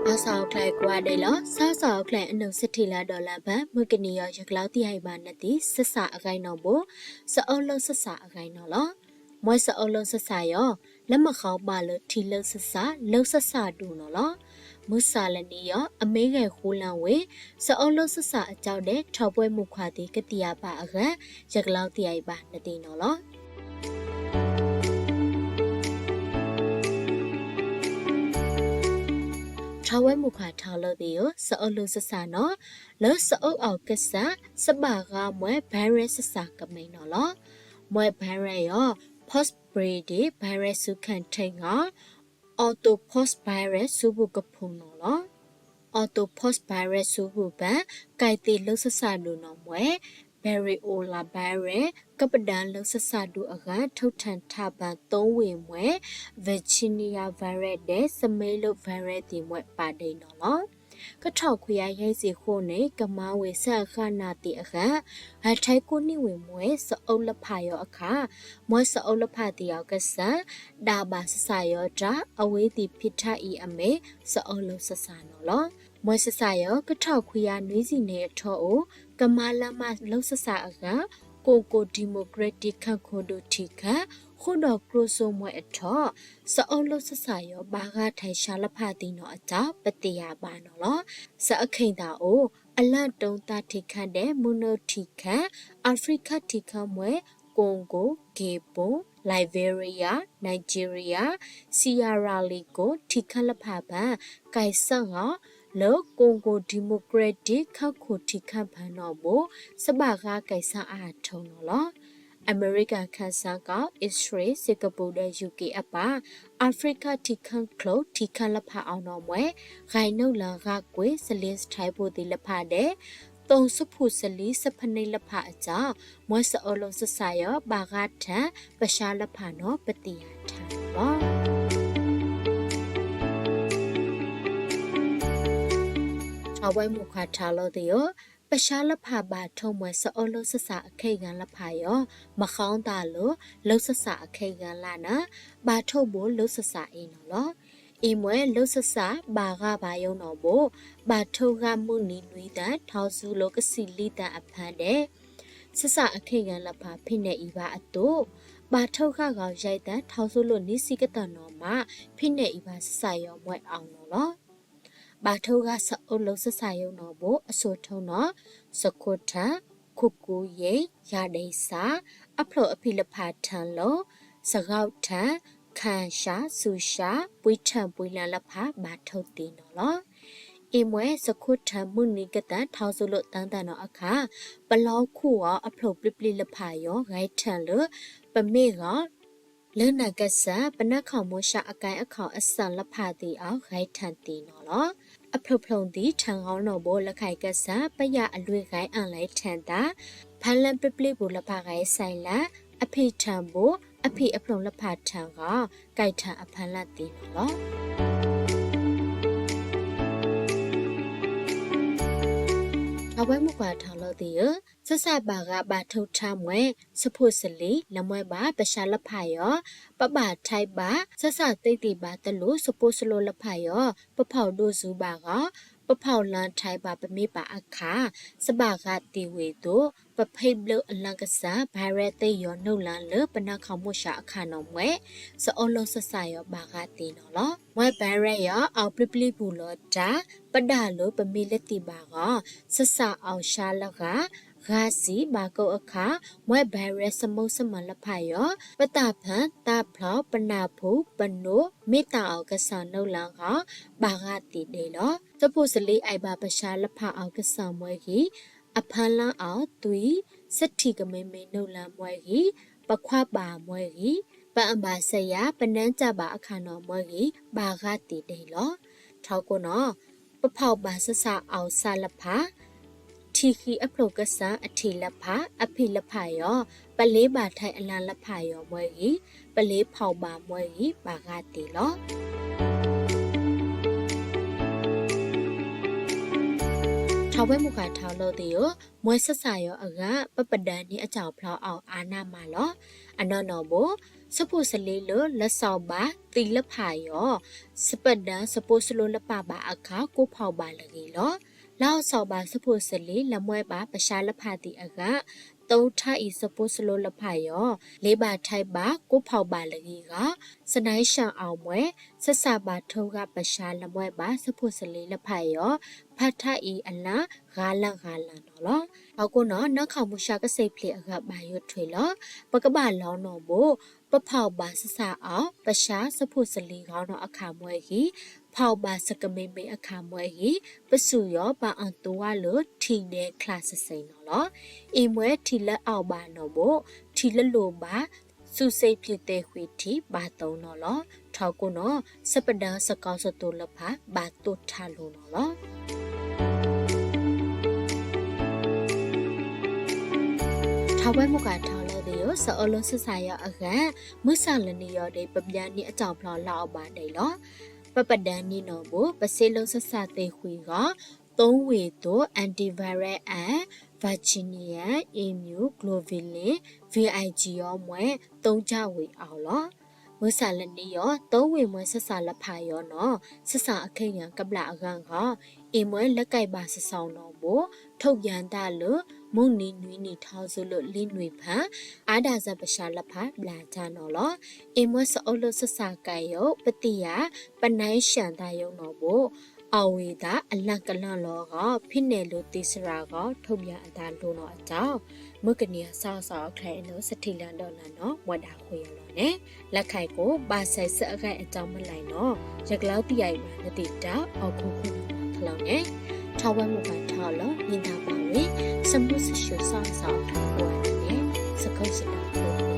စးစၢ်အိၣ်ချဲကွၢ်ဒဲးလီၤ. စးစၢ်အိၣ်ချဲအနုာ်စထံလၢဒီးလၢ်ဘၢၣ် မုၢ်ကနံၤယီၤ ယကလီသံၣ်အံၤဘၣ်နသံၣ် စစၢ်အဂၤနီၣ်ဘိ, စအၢလၢစစၢ်အဂၤနီၣ်လီၤ. မွဲစအၢလၢစစၢ်ယီၤ လၢမဃီဘၣ်လၢထံလၢစစၢ် လၢစစၢ်ဒိၣ်နီၣ်လီၤ. မုၢ်ဆၣ်လၢနံၤယီၤ အမ့ၢ်ဂဲၤဃူလၢ်ဝံၤ စအၢလၢစစၢ်အကၠီဒဲး ထီၣ်ပှဲၤမုၣ်ခွါသ့ၣ်ကသံၣ်အါဘၣ်အဂၤ ယကလီသံၣ်အံၤဘၣ်နသံၣ်နီၣ်လီၤ. ထီၣ်ဝဲမုၣ်ခွါထီၣ်လီၤသ့ၣ်ဧၢ, စအၢလၢစစၢ်နီၣ်, လၢစအၢအီၤကစၢ် စဘၣ်ဂၤမွဲ ဘဲရဲ စစၢ်ကမဲာ်နီၣ်လီၤ. မွဲ ဘဲရဲ အီၤ Post British ဘဲရဲ ဆူ container, Octopus ဘဲရဲ ဆူပူၤကဖူနီၣ်လီၤ. Octopus ဘဲရဲ ဆူပူၤဘၣ် ကဲသ့ၣ်လၢစစၢ်ဒိၣ်နီၣ်မွဲ Variola ဘဲရဲ ကပဒၢလၢစစၢ်ဒိၣ်အဂၤ ထုးထၢၣ်ထးဘၣ် သိဝ့ၢ်မွဲ Virginia ဘဲရဲ ဒီး စမ့လၢ ဘဲရဲသ့ၣ်မွဲပာ်ဒဲးနီၣ်လီၤ. ကထီၣ်ခွံယၤယဲၢ်ဆံဃိန့ၣ် ကမၤဝ့ၢ်ဆၢအဃၣ်နၢ်သ့ၣ်အဂၤ ဟဲထဲကိးနံၣ်ဝ့ၢ်မွဲ စအၢလၢဖးယီၤအခါ, မွဲစအၢလၢဖးသ့ၣ်အီၤကစၢ် ဒၣ်ဘၣ်စစၢ်ယီၤတၢ် အဝဲသ့ၣ်ဖံးထါအံၤအမ့ၢ် စအၢလၢစစၢ်နီၣ်လီၤ. မွဲစစၢ်ယီၤ ကထီၣ်ခွံယၤနွံဆံန့ၣ်အထီအိၣ် ကမၤလၢမၤလၢစစၢ်အဂၤ ကိၣ်ကိၣ် democratic ခၢၣ်ခိၣ်ဒိၣ်ထံးခၢၣ် ဃိဒီးကျိစိမွဲအထီၣ် စအၢလၢစစၢ်ယီၤ ဘၣ်ဂၤထဲဆှါလၢဖးသ့ၣ်နီၣ်အတၢ် ပသ့ၣ်ညါဘၣ်နီၣ်လီၤ. စအခဲၣ်သးအိၣ် အလၢၣ်တိသၣ်ထံးခၢၣ်ဒဲး မုၢ်နုာ်ထံးခၢၣ် အၤဖရံကၤထံးခၢၣ်မွဲ Congo, Gabon, Liberia, Nigeria, Sierra Leone ထံးခၢၣ်လၢဖးဘၣ် ကဲဆၢဂီၤ လၢ Congo Democratic ခၢၣ်ခိၣ်ထံးခၢၣ်ဖၢနီၣ်ဘိ စဘၣ်ဂၤကဲဆၢအါထီၣ်နီၣ်လီၤ. အမဲရကၤခၢၣ်စးကီး အံၣ်စရ့လ်, စ့ၣ်ကပူၤဒီး ယူၤက့အပၢ် အၤဖရံကၤထံးခၢၣ်ချိၣ် ထံးခၢၣ်လၢဖးအီၤနီၣ်မွဲ ဂဲၤနုာ်လၢဂၤကွံာ် စလ့စထဲးဖိသ့ၣ်လၢဖးဒဲး သိၣ်စဖူစလံစဖန့ၢ်လၢဖးအတၢ် မွဲစအၢလၢစစၢ်ယီၤ ဘၣ်ဂၤထဲ ပဆါလၢဖးနီၣ် ပသ့ၣ်ညါထါလီၤ. ထီၣ်ဝဲမုၣ်ခွါထီၣ်လီၤသ့ၣ်ဧၢ, ပဆါလၢဖးဘၣ်ထိၣ်မွဲစအၢလၢစစၢ်အခဲဂၤလၢဖးယီၤ, မဃီသးလၢ လၢစစၢ်အခဲဂၤလၢ်န့ၣ် ဘၣ်ထိၣ်ဘိလၢစစၢ်အံၤနီၣ်လီၤ. အံၤမွဲလၢစစၢ် ဘၣ်ဂၤဘၣ်ယိၣ်နီၣ်ဘိ, ဘၣ်ထိၣ်ဂၤမုၢ်နံၤနွံသၢ ထီၣ်ဆူလၢကဆံးလံသၢအဖၢဒဲး စစၢ်အခဲဂၤလၢဖးဖံးနဲၣ်အံၤဘၣ်အသိး, ဘၣ်ထိၣ်ဂၤဂီၤယဲၢ်သၢ ထီၣ်ဆူလၢနွံဆံကတၢၢ်နီၣ်မး ဖံးနဲၣ်အံၤဘၣ်စစၢ်ယီၤမွဲအီၤနီၣ်လီၤ. ဘၣ်ထိၣ်ဂၤစအၢလၢစစၢ်ယိၣ်နီၣ်ဘိ အစိၤထိၣ်နီၣ်, စခိၣ်ထၢၣ်, ခိၣ်ကူယ့ၣ်, ယၤဒ့ဆၣ်, အဖျိအဖံးလၢဖးထၢၣ်လီၤ, စဂီၢ်ထၢၣ်, ခၣ်ဆၣ်, စူၣ်ဆၣ်, ပှံထၢၣ်ပှံလၢ်လၢဖး ဘၣ်ထိၣ်သ့နီၣ်လီၤ. အံၤမွဲစခိၣ်ထၢၣ်မုၢ်နံၤကတၢၢ်ထီၣ်ဆူလၢသၢသၢနီၣ်အခါ, ပလီၢ်ခူၣ်အီၤအဖျိပျံၤပျံၤလၢဖးယီၤ ဂဲၤထၢၣ်လၢ ပမ့ၢ်ဂီၤ လၢနကစၢ် ပနၢ်ခီၣ်မိၢ်ဆှးအကဲအခီၣ်အစၢၣ်လၢဖးသ့ၣ်အီၤ ဂဲၤထၢၣ်သ့နီၣ်လီၤ. အဖျိဖျိသံးထၢၣ်ဂီၤနီၣ်ဘိလၢခဲကစၢ် ပယၢ်အလွံၢ်ဂဲၤအၣ်လဲၤထၢၣ်သး, ဖးလၢပျံၤပျံၤပူၤလၢဖးဂဲၤဆဲးလၢ်, အဖံးထၢၣ်ဘိ, အဖံးအဖျိလၢဖးထၢၣ်ဂီၤ, ကဲထၢၣ်အဖးလၢ်သ့နီၣ်လီၤ. ထီၣ်ဝဲမုၣ်ပှၢ်ထီၣ်လီၤသ့ၣ်ဧၢ, စစၢ်ဘၣ်ဂၤဘၣ်ထိၣ်ထါမွဲ, စဖိၣ်စလံၤ လၢမွဲဘၣ်ပဆါလၢဖးယီၤ, ပဘၣ်ထဲးဘၣ်, စစၢ်သ့သ့ၣ်ဘၣ်တလိၣ် စပိၢ်စလိၣ်လၢဖးယီၤ, ပဖီၣ်ဒိၣ်စုဘၣ်ဂီၤ, ပဖီၣ်လၢထဲးဘၣ်ပမ့ၢ်ဘၣ်အခါ, စဘၣ်ဂၤသ့ဝံၤအသိး, ပဖ့ဘျုးအလၢကစၢ် ဘဲရဲသ့ယီၤနုာ်လၢလၢပနၢ်ခီၣ်မိၢ်ဆှးအခါနီၣ်မွဲ, စအၢလီၤစစၢ်ယီၤဘၣ်ဂၤသ့နီၣ်လီၤ. မွဲဘဲရဲယီၤ အီၣ်ပျံၤပျံၤပူၤလီၤတၢ်, ပဒၣ်လိာ်ပမ့ၢ်လၢသ့ၣ်ဘၣ်ဂီၤ, စစၢ်အီၣ်ဆါလၢဂၤ, ဂၤစံးဘၣ်ကိးအခါ, မွဲဘဲရဲစမိၢ်စမၢ်လၢဖးယီၤ, ပတၢ်ဖၢၣ်တၢ်ဖျီ ပနၢ်ဖူးပနိး မ့ၢ်တၢ်အီၣ်ကစၢ်နုာ်လၢဂီၤ, ဘၣ်ဂၤသ့ဒဲးလီၤ. စဖိၣ်စလံၤအံၤဘၣ်ပဆါလၢဖးအီၤကစၢ်မွဲဂံၢ်, အဖၢလၢအီၤသွံၣ်, စထံၣ်ကမ့ၢ်မ့ၢ်နုာ်လၢမွဲဂံၢ်, ပခွါဘၣ်မွဲဂံၢ်, ပအၢၣ်ဘၣ်စယၤ ပနၢ်တၢ်ဘၣ်အခါနီၣ်မွဲဂံၢ်, ဘၣ်ဂၤသ့ဒဲးလီၤ. ထီၣ်ကိၢ်နီၣ်, ပဖီၣ်ဘၣ်စစၢ်အီၣ်ဆါလၢဖး, ထံၣ်ဃံအဖျိၣ်ကစၢ်အထံၣ်လၢဖး, အဖံးလၢဖးယီၤ, ပလ့ဘၣ်ထဲးအလၢ်လၢဖးယီၤမွဲဂံၢ်, ပလ့ဖီၣ်ဘၣ်မွဲဂံၢ် ဘၣ်ဂၤသ့လီၤ. ထီၣ်ဝဲမုၣ်ပှၢ်ထီၣ်လီၤသ့ၣ်ဧၢ, မွဲစစၢ်ယီၤအဂၤ ပပဒၢန့ၢ်အတၢ်ဖျီအီၤအါနးမးလီၤ. အနီၢ်နီၣ်ဘိ, ဆၣ်ဖိၣ်စလ့လၢ လၢစီၤဘးသံလၢဖးယီၤ စပဒၢစပိစလိလၢပာ်ဘၣ်အခါ ကိးဖီၣ်ဘၣ်လၢအဂ့ၤလီၤ. လၢအီၤစီၤဘးဆၣ်ဖိၣ်စလ့ လၢမွဲဘၣ်ပၡါလၢဖးသံအဂၤ တိထါအံၤစပိစလိလၢဖးယီၤ လ့ဘၣ်ထဲဘၣ် ကိးဖီၣ်ဘၣ်လၢအဂ့ၤဂီၢ် စနၢၣ်စၣ်အီၤမွဲ ဆၣ်စၣ်ဘၣ်ထိဂၤပၡါလၢမွဲဘၣ်ဆၣ်ဖိၣ်စလ့လၢဖးယီၤ ဖးထါအံၤအလၣ် ဂၤလၣ်ဂၤလၣ်နီၤလီၤ. ထီကိးနီၤ နၢ်ခီမူဆါကစ့ၣ်ဖျံးအဂၤဘၣ်ယိးထွဲလီၤ. ပကဘၣ်လီနီၤဘိ ပဖီၣ်ဘၣ်ဆၣ်စၣ်အီၤ ပၡါဆၣ်ဖိၣ်စလ့ဂီၤနီၤအခးမွဲအဂ့ၤ, ဖီၣ်ဘၣ်စကမ့ၢ်မ့ၢ်အခးမွဲအဂ့ၤ, ပစူၢ်ယီၤဘၣ်အီၤသူဝဲလၢထံၣ်ဒဲးချါစ့ၢ်ကီးနီၤလီၤ. အံၤမွဲထံၣ်လၢအီၣ်ဘၣ်နီၤဘိ, ထံၣ်လၢလိၣ်ဘၣ်, စူၢ်စ့ၣ်ဖျံးသ့ၣ်ဃံးထံၣ်ဘၣ်သိနီၤလီၤ. ထီကိးနီၤ စပဒၢစကီစတိၤလၢဖး ဘၣ်သိၣ်ထါလိၤနီၤလီၤ. ထီဝဲမုၢ်ကထီလၢသယိ စအၢလီၤဆၣ်စၣ်ယီၤအဂၤ မုၢ်ဆၣ်လၢနံၤယီၤဒီး ပဘျါန့ၢ်အတီၢ်ဖျီလၢအီၣ်ဘၣ်ဒဲးလီၤ. ပပဒၢန့ၢ်နီၤဘိ ပစ့လၢဆၣ်စၣ်သ့ၣ်ဃံးဂီၤ သိဝ့ၢ်သိး antiviral and vaccinia immunoglobulin VIG အီၤမွဲ သိကၠၢ်ဝ့ၢ်အီၤလီၤ. မုၢ်ဆၣ်လၢနံၤယီၤ သိဝ့ၢ်မွဲဆၣ်စၣ်လၢဖးယီၤနီၤ ဆၣ်စၣ်အခ့ၣ်ညါကဘျၣ်အဂၤဂီၢ် အံၤမွဲလၢကဲဘၣ်စစီနီၤဘိ ထိၣ်ဘၠၣ်တၢ်လၢ မုၢ်နံၤနွံနံၤထီစူၤလၢလံနွံဖး အါဒၣ်စၢ်ပၡါလၢဖးဘျၣ်တၢ်နီၤလီၤ. အံၤမွဲစအၢလီၤဆၣ်စၣ်ကဲယိး ပသ့ၣ်ယၤ ပနၢ်စၣ်တၢ်ယိးနီၤဘိ အီၣ်ဝံၤသးအလၣ်ကလၢ်လီၤအဂီၢ် ဖံးနဲၣ်လိာ်သ့စရၣ်အဂီၢ် ထိၣ်ဘၠၣ်အသးလိၤနီၤအတီၢ် မုၢ်ကနံၤအဆၢအကတီၢ်အချါအံၤန့ၣ် စထံၣ်လၢအဒီးလၢနီၤ မွဲဒၣ်ဃိယၤလီၤန့ၣ် လၢခံကိး ဘၣ်ဆဲးစ့ၢ်အဂၤအတီၢ်မုၢ်လၢ်နီၤ ယကလီၤသံယၤအံၤမး နသ့ၣ်တၢ်အီၣ်ခိၣ်ခိၣ်နၢ်မးခလီၤန့ၣ် ထီဝဲမုၢ်ကထီလၢ မ့ၢ်ဒၣ်ပာ်ဝဲ စမုၢ်စၢၣ်ဆၢစၢ်အီၤအဃိန့ၣ် စခီစတး